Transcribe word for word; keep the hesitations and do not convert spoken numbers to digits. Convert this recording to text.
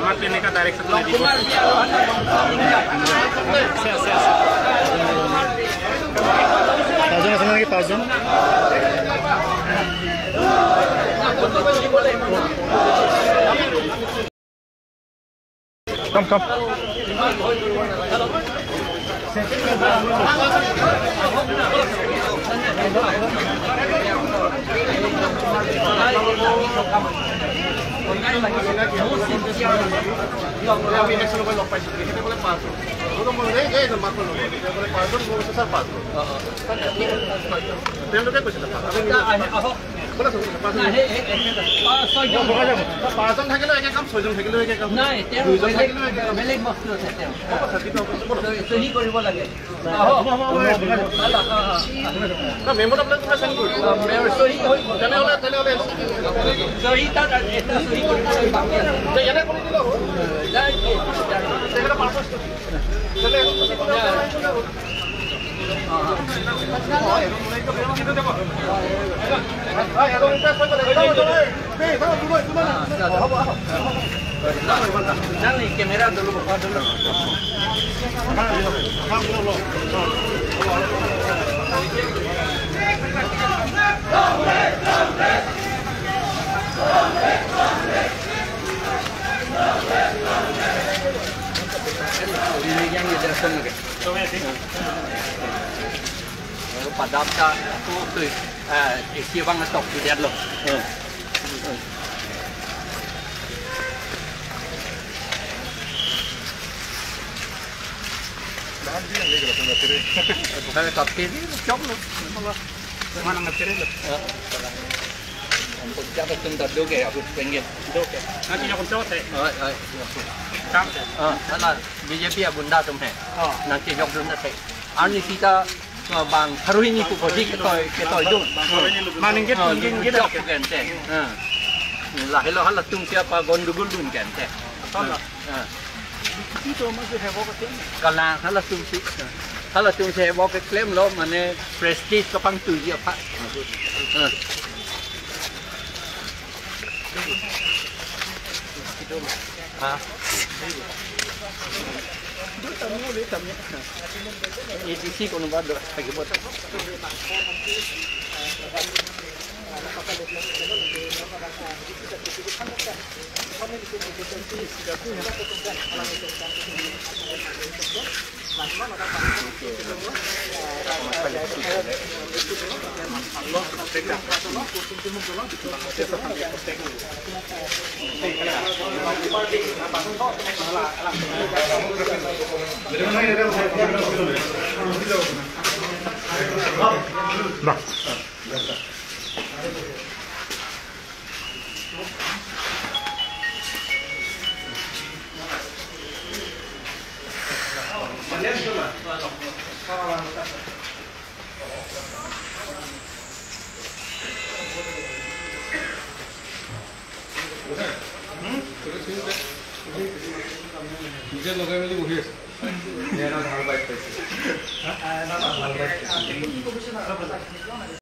পাঁচজন আছে নেকি? পাঁচজন। Come, come. আমি ইলেকশ্যনৰ পৰা লগ পাইছোঁ, তেখেতে বোলে পাঁচজন। মই বোলো, "এই, এই, মাত্ৰ লগৰ।" তেওঁ বোলে, "পাঁচজন?" মই কৈছোঁ, "ছাৰ, পাঁচজন।" তেওঁলোকে কৈছিলে, "পাঁচজন।" বোলে, "পাঁচজন।" নাই, সেই, সেই, সেই, অ, ছয়জন। পাঁচজন থাকিলেও একে কাম, ছয়জন থাকিলেও একে কাম। নাই, তেওঁ দুইজন বেলেগ, থাকিলেও একে কাম। বেলেগ বস্তু আছে তেওঁ। হ'ব, ছাৰ, কিন্তু আপুনি বলক। চহী, চহী কৰিব লাগে। আহক। হ'ব, হ'ব, হ'ব, হ'ব। আহক, আহক, আহক। না, মেমত আপোনালোকে চাইন কৰিব। অ, মেমৰ চহী হৈ গ'ল। তেনেহ'লে, তেনেহ'লে চহী তাত এটা চহী কৰিবলৈ বাকী আছে। যে ইয়াতে কৰি দিলে হ'ব। নাই, নাই। তেখেতে পাঁচশ Padam ta tu tu, eh, isi bang tok tu dia lo. Bukan top kiri, cok lo. Mana ngerti lo? Ampun, siapa tu tak dok ya, aku pengen. Dok ya. Nanti nak cok teh. Oi, oi. Cok teh. Ah, ala B J P agunda atum hai. Oh. Nangchejokdun teh. Arni sita, uh, bang tharuhini pu bodi ketoi, ketoidun. Maning ke tinggi ke dak. Jok pu kente. Ah. Lahelo halatum siapa gondugul dun kente. Betul lah. Ah. Itu masih heboh ke sini. Kalang halatum si. Halatum si heboh keklem lo, mane prestige kepangtui ji apa. Ah. Ha? A D C kono ba do lagi buat. নিজে লগাই মেলি বহি আছে।